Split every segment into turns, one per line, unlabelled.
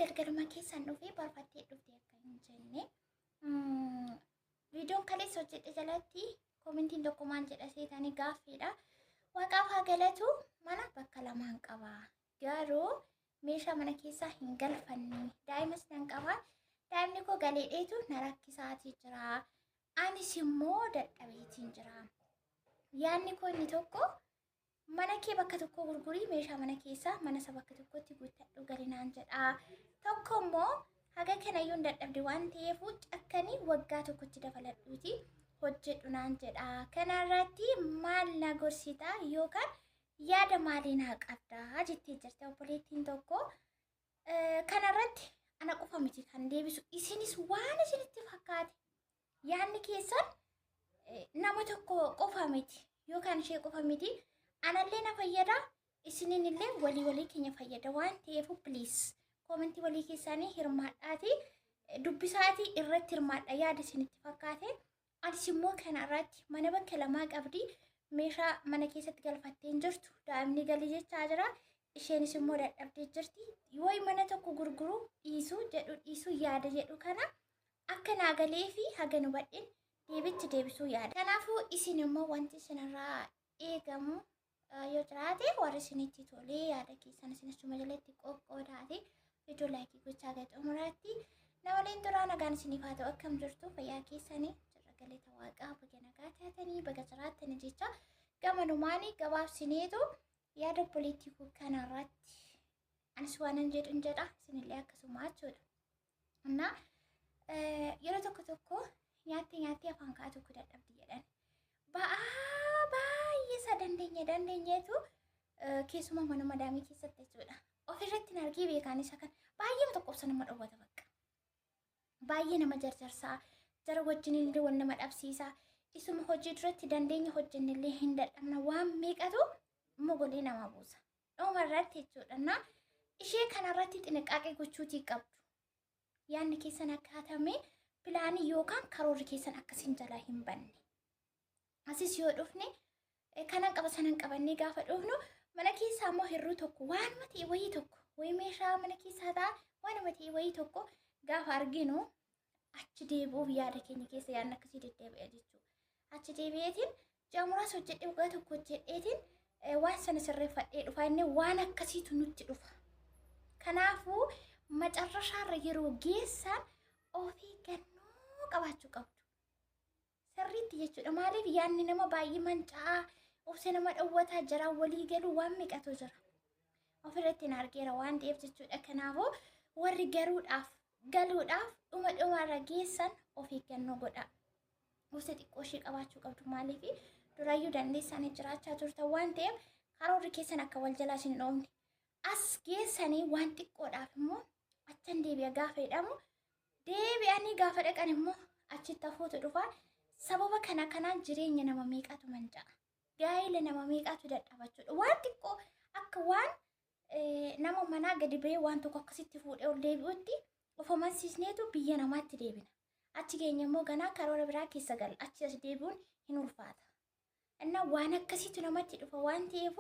Galgaluma keessan dhufee barfattee dhufte akka hin jenne. Viidiyoon kaleessa hojjedhe jalatti koomentiin tokko maal jedha seetanii gaaffiidha. Waaqaaf haa galatu mana bakka lamaan qaba. Garuu meeshaa mana keessaa hin galfanne. Daa'imas nan qaba. Daa'imni koo galeedheetu na rakkisaatii jira. Anis immoo dadhabeetiin jira. Yaadni koo inni tokko mana kee bakka tokko gurgurii meeshaa mana keessaa mana isa bakka tokkotti guuttadhu gali naan jedha. Tokko immoo haga kanayyuu hin dadhabde waan ta'eef cakkanii waggaa tokkotti dabaladhuuti hojjedhu naan jedha. Kanarratti maal na gorsita yookaan yaada maalii naa qabda jettee jirti obboleettiin tokko. Kanarratti ana qofa miti kan deebisu isinis waan isinitti fakkaate yaadni keessan nama tokko qofa miti yookaan ishee qofa miti anallee na fayyada isiniin illee walii walii keenya fayyada waan ta'eef please koomentii walii keessanii hirmaadhaati dubbisaatii irratti hirmaadha yaada isinitti fakkaate. Anis immoo kana irratti mana bakka lamaa qabdi meeshaa mana keessatti galfattee hin jirtu daa'imni galii jechaa jira isheenis immoo dadhabdee jirti yoo mana tokko gurguruu dhiisuu jedhu dhiisuu yaada jedhu kana akka naa galee fi haga nu badheen deebichi deebisuu yaada. Kanaafuu isin immoo wanti isinirraa eegamu yoo jiraate warri isinitti tolee yaada keessan isin achuma jalatti qoqqoodaati viidiyoo laayikii gochaa gara xumuraatti na waliin turaa. Nagaan isiniif haa ta'u, akkam jirtu, fayyaa keessanii jirra, galata waaqaa, baga nagaa taatanii baga jiraattanii jecha gamanumaanii gabaabsineetu yaada obboleettii koo kanarratti anis waanan jedhun jedha, isinillee akkasuma jechuudha. Innaa yeroo tokko tokko nyaattee nyaattee afaan kaa'aa tokko dadhabdi jedhan. Ba'aa baay'ee isaa dandeenye dandeenyeetu keessumaa mana madaamii keessatti jechuudha. Ofirratti hin argee beekaan isa kan baay'ee tokko obsa nama dhowwata bakka. Baay'ee nama jarjarsaa jara wajjin illee wal nama dhabsiisaa. Isuma hojii duratti dandeenye hojjennellee hin dadhabna waan meeqatu mogolee nama buusa. Dhuma irratti jechuudha. Na ishee kanarratti xiniqaaqee gochuutii qabdu. Yaadni keessan akkaatamee pilaanii yookaan karoorri keessan akkasiin jalaa hin banne. Asis yoo dhufne kanan qaba sanan qabannee gaafa dhufnu mana keessaa immoo hirruu tokko waanuma ta'e wayii tokko wayii meeshaa mana keessaa ta'a waanuma ta'e wayii tokko gaafa arginu achi deebi'uuf yaada keenya keessa yaadni akkasii deddeebi'a jechuudha. Achi deebi'eetiin ji'a muraasa hojjedhee waggaa tokko hojjedheetiin waan sana sirreeffadhee dhufa inni waan akkasiitu nutti dhufa. Kanaafuu macarrashaarra yeroo geessan of eeggannoo qabaachuu qabdu. Sirriitti jechuudha. Maaliif yaadni nama baay'ee manca'aa, obsa nama dhowwataa jira, walii galuu waan meeqatu jira. Ofirratti hin argeera waan ta'eef jechuudha. Kanaafuu warri garuudhaaf galuudhaaf dhuma dhumarra geessan of eeggannoo godhaa. Obsa xiqqoo ishee qabaachuu qabdu. Maaliif durayyuu dandeessanii jiraachaa turtan waan ta'eef karoorri keessan akka wal jalaa isin hin dhoofne. As geessanii waan xiqqoodhaaf immoo achan deebi'a gaafa jedhamu deebi'anii gaafa dhaqan immoo achitti hafuutu dhufa. Sababa kana kanaan jireenya nama meeqatu manca'a. Gaa'ela nama meeqatu dadhabachuudha. Waan xiqqoo akka waan nama manaa gadi ba'ee waan tokko akkasitti fuudhee ol deebi'utti of amansiisneetu biyya namaatti deebina. Achi keenya immoo ganaa karoora biraa keessa galla. Achi as deebi'uun hin ulfaata. Innaa waan akkasiitu namatti dhufa waan ta'eef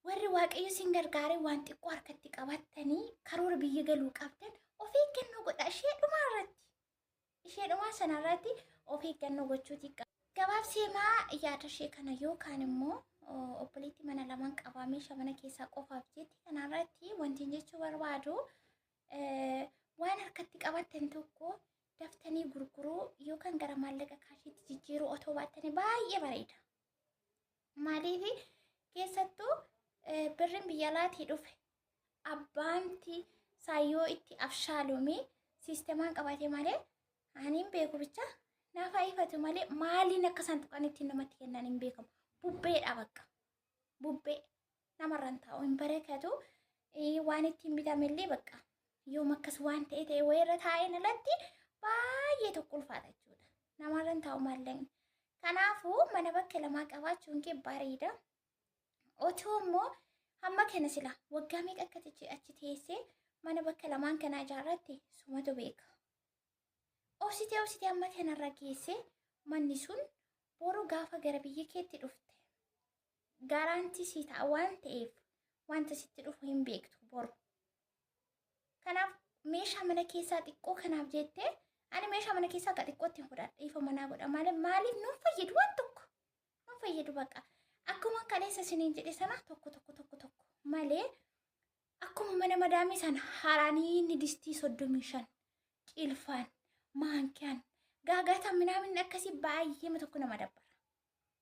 warri Waaqayyo isin gargaaree waan xiqqoo harkatti qabattanii karoora biyya galuu qabdan of eeggannoo godha ishee dhumaa irratti. Ishee dhumaa sana irratti of eeggannoo gochuutii qaba. Gabaabseemaa yaada ishee kana yookaan immoo obboleettii mana lamaan qabaa meeshaa mana keessaa qofaaf jetti kanarratti wanti jechuu barbaadu waan harkatti qabattan tokko daftanii gurguruu yookaan gara maallaqa kaashiitti jijjiiruu otoo baattanii baay'ee bareeda. Maaliif keessattuu birriin biyya alaatii dhufe abbaamti saayyoo itti abshaalomee siistemaan qabate malee ani hin beeku bicha naaf ifatu malee maaliin akka isaan tuqan ittiin namatti kennan hin beekamu. Bubbeedha bakka. Bubbee namarraan taa'u hin barakatu waan ittiin bitamellee bakka yoom akkas waan ta'e ta'e wayirra taa'een alatti baay'ee tokko ulfaata jechuudha. Namarraan taa'u maallaqni. Kanaafuu mana bakka lamaa qabaachuun kee bareeda. Otoo immoo hamma kana sila waggaa meeqa akka achi teessee mana bakka lamaan kana ijaarratte sumatu beeka. Obsitee obsitee hamma kanarra geessee manni sun boru gaafa gara biyya keetti dhufte garaantii sii ta'a waan ta'eef wanta sitti dhufu hin beektu boru. Kanaaf Meeshaa mana keessaa xiqqoo kanaaf jettee ani meeshaa mana keessaa akka xiqqootti hin fudhadha. Ifa manaa godha malee maaliif nuun fayyadu waan tokko. Nuun fayyadu bakka. Akkuma kaleessa isiniin jedhe sana tokko tokko tokko tokko malee akkuma mana madaamii sana haranii inni distii 35 cilfaan maankiyaan gaagaataan minaamin akkasii baay'eema tokko nama dabbara.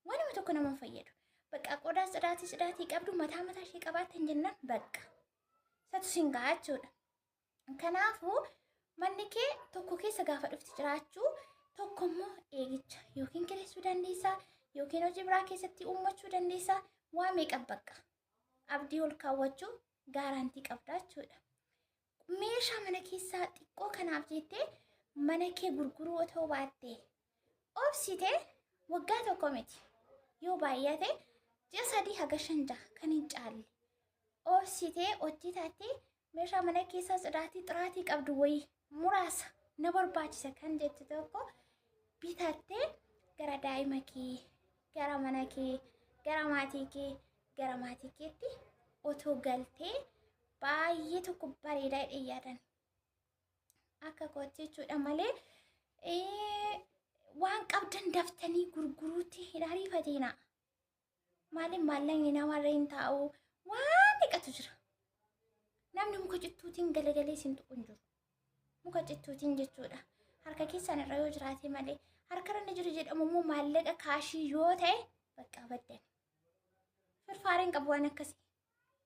Waanuma tokko nama hin fayyadu. Bakka qodaa cidaatii cidaatii qabdu mataa mataa ishee qabaattan jennaan bakka. Isatu sin gahaa jechuudha. Kanaafuu manni kee tokko keessa gaafa dhufti jiraachuu tokko immoo eegicha yookiin kireessuu dandeessaa yookiin hojii biraa keessatti uummachuu dandeessaa waa meeqa bakka abdii ol kaawwachuu gaaraantii qabda jechuudha. Meeshaa mana keessaa xiqqoo kanaaf jettee mana kee gurguruu otoo baattee obsite waggaa tokko miti yoo baay'ate ji'a 3 haga 5 6 kan hin caalle obsitee hojjetattee meeshaa mana keessaa tsidaatii xiraatii qabdu wayii muraasa na barbaachisa kan jettu tokko bitattee gara daa'ima kee gara mana kee gara maatii kee gara maatii keetti otoo galtee baay'ee tokko bareedaa jedhee yaadan. Akka kootti jechuudha malee waan qabdan daftanii gurguruutti hin ariifatina. Maaliif maallaqni namarra hin taa'u waan meeqatu jira. Namni muka cittuutiin galagalee isin tuqu hin jiru. Muka cittuutiin jechuudha. Harka keessan irra yoo jiraate malee harka irra jiru jedhamu immoo maallaqa kaashii yoo ta'e bakka baddan. Firfaareen qabu waan akkasii.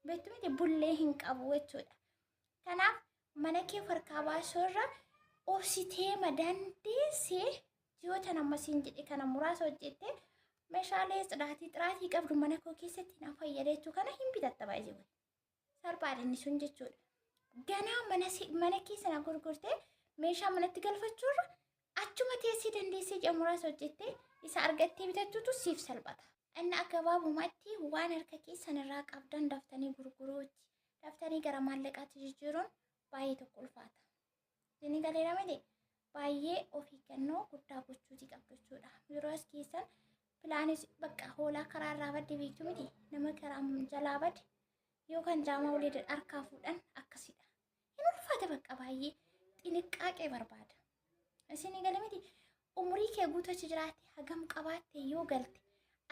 Beektu miti bullee hin qabu jechuudha. Kanaaf mana kee harkaa baasuu irra obsitee madandeessee ji'oota amma siin jedhe kana muraasa hojjettee meeshaalee tsidaatii xiraatii qabdu mana koo keessatti na fayyada jechuu kana hin bitatta baay'ee. Salphaadha inni sun jechuudha. Ganaa mana kee sana gurgurtee meeshaa manatti galfachuurra achuma teessee dandeessee ji'a muraasa hojjettee isa argattee bitachuutu siif salphata. Inni akka gabaabumatti waan harka keessan irraa qabdan daftanii gurguruutti daftanii gara maallaqaatti jijjiiruun baay'ee tokko ulfaata. Isin galeera miti baay'ee of eeggannoo guddaa gochuuti qabdu jechuudha. Yeroo as keessan pilaanis bakka hoolaa karaa irraa badde beektu miti nama karaa jalaa badde yookaan jaamaa ulee harkaa fuudhan akkasidha. Hin ulfaata bakka baay'ee xiniqqaaqee barbaada. Isin gale miti umurii kee guutuu achi jiraatte hagam qabaatte yoo galte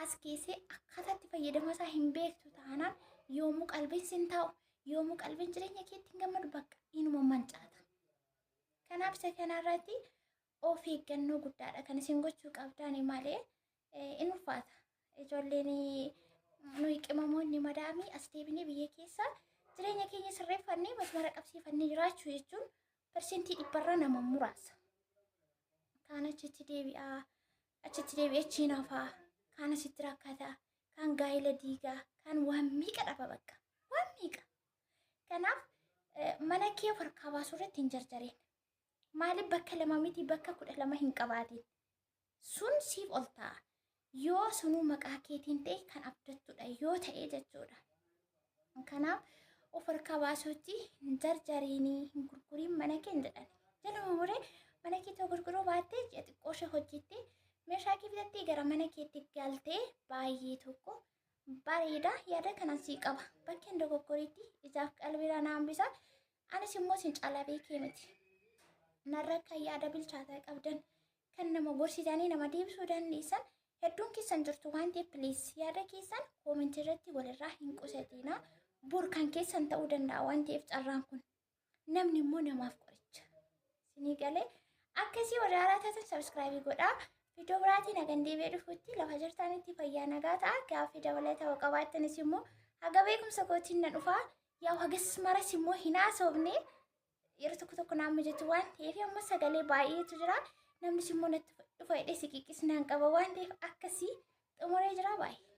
as keessee akkaataatti fayyadama isaa hin beektu taanaan yoomuu qalbiin sin taa'u yoomuu qalbiin jireenya keetti hin gammadu bakka inuma mancaata. Kanaaf isa kanarratti of eeggannoo guddaadha kan isin gochuu qabdan malee in ulfaata. Ijoolleen nuyi qimamoonni madaamii as deebinee biyya keessa jireenya keenya sirreeffannee masmara qabsiifannee jiraachuu jechuun 100%rra nama muraasa. Kaan achitti deebi'aa, achitti deebi'ee achiin hafaa, kaan asitti rakkataa, kaan gaa'ela diigaa, kaan waan meeqa dhaba bakka, waan meeqa. Kanaaf mana kee of harkaa baasuu irratti hin jarjareen. Maaliif bakka lama miti bakka 12 hin qabaatin. Sun siif ol ta'a. Yoo sunuu maqaa keetiin ta'e kan abdattudha yoo ta'e jechuudha. Kanaaf of harkaa baasuutti hin jarjariinii hin gurguriin mana kee hin jedhani. Jaluma muree mana kee ta'u gurguruu baattee ji'a xiqqoo ishee hojjettee meeshaa kee bitattee gara mana keetti galtee baay'ee tokko bareeda yaada kanan sii qaba. Bakkeen dogoggoriitti ijaaf qalbiidhaan na hambisa. Anis immoo isin caalaa beekee miti. Narra kan yaada bilchaataa qabdan kan nama gorsitanii nama deebisuu dandeessan hedduun keessan jirtu waan ta'eef please yaada keessan koomentii irratti walirraa hin qusatina. Bor kan keessan ta'uu danda'a waan ta'eef carraan kun namni immoo namaaf qoricha. Isinii galee akkasii warri haaraa taatan subscribe godhaa. Viidiyoo biraatiin hagan deebi'ee dhufutti lafa jirtanitti fayyaa nagaa ta'a. Gaaffii dabalataa yoo qabaattanis immoo haga beekumsa kootiin na dhufaa. Yaa hagas maras immoo hin haasofne yeroo tokko tokko naan mijatu waan ta'eef amma sagalee baay'eetu jira. Namnis immoo natti dhufa jedhee siqiqqis naan qaba waan ta'eef akkasii xumuree jira baay'ee.